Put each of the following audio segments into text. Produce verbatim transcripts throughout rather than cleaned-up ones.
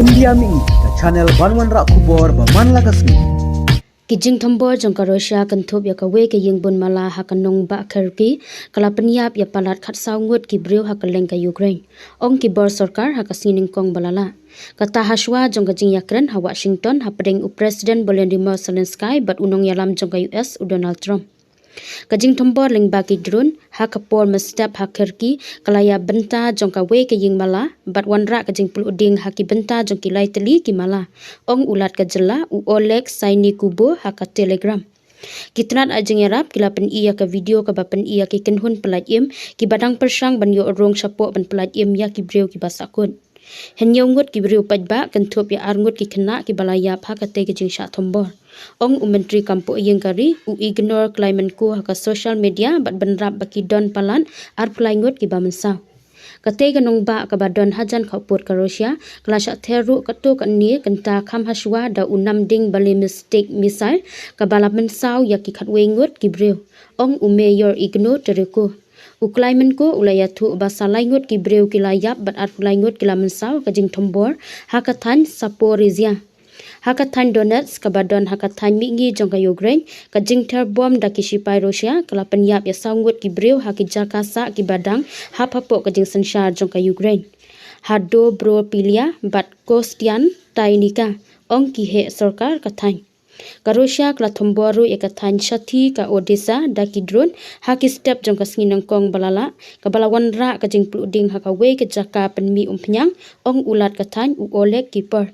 India Mih, ka channel ban wanrah khubor ba man la ka sngi. Ki jingthombor jong ka Russia kynthup ïa kawei ka ïingbun mala ha ka nongbah Kharkiv ka la pynïap ïa palat khatsaw ngut ki briew ha kylleng ka Ukraine, ong ki bor sorkar ha ka sngi nyngkong ba la lah. Kata hashwa jong ka jingïakren ha Washington hapdeng u President Volodymyr Zelensky bad u nongïalam jong ka U S u Donald Trump. Ka jingthombor lyngba ki drone ha ka por mynstep ha Kharkiv ka la ïa bynta jong kawei ka ïing mala bad wanrah ka jingpluh ding ha ki bynta jong ki lai tylli ki mala, ong u Lat ka jylla u Oleg Syniehubov ha ka Telegram. Ki tnat ai jingïarap ki la pyni ïa ka video kaba pyni ïa ki kynhun pyllait im kiba dang pyrshang ban ïoh rung shapoh ban pyllait im ïa ki briew kiba sahkut. Hynñiew ngut ki briew paidbah kynthup ïa ar ngut ki khynnah kiba la ïap ha katei ka jingshah thombor, ong u Myntri kam poh ïing ka ri u Igor Klymenko ha ka social media bad bynrap ba ki don palat arphew lai ngut kiba mynsaw. Katei ka nongbah kaba don hajan khappud ka Russia ka la shah ther ruh katto katne kynta kham hashwa da u namding ballistic missile kaba la mynsaw ïa ki khatwei ngut ki briew, ong u Mayor Igor Tereko. U Klymenko u la ïathuh ba sa lai ngut ki briew ki la ïap bad arphew lai ngut ki la mynsaw ha ka jingthombor ha ka thaiñ Zaporizhia. Ha ka thaiñ Donetsk kaba don ha ka thaiñ mihngi jong ka Ukraine, ka jingther bom da ki shipai Russia ka la pynïap ïa saw ngut ki briew ha ki jaka sah kiba dang hap hapoh ka jingsynshar jong ka Ukraine, ha Dobropilya bad Kostiantynivka, ong ki heh sorkar ka thaiñ. Ka Russia ka la thombor ruh ïa ka thaiñ Shakhty ka Odessa da ki drone ha ki step jong ka sngi nyngkong ba la lah, kaba la wanrah ka jingpluh ding ha kawei ka jaka pynmih umphniang, ong u Lat ka thaiñ u Oleg Kipar.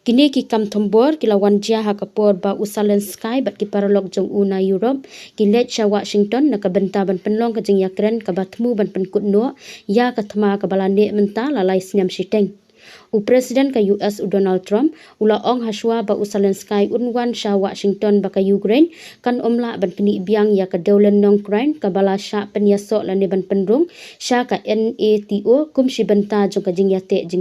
Kine ki kam thombor ki la wan jia ha ka por ba u Zelensky bad ki paralok jong u na Europe ki leit sha Washington na ka bynta ban pynlong ka jingïakren kaba thmu ban pynkut noh ïa ka thma kaba la neh mynta la lai snem shiteng. U President ka U S u Donald Trump u la ong hashwa ba u Zelensky un wan sha Washington ba ka Ukraine kan ym lah ban pyni biang ïa ka dewlynnong Ukraine kaba la shah pynïasoh lane ban pynrung sha ka NATO kum shi bynta jong ka jingïateh jing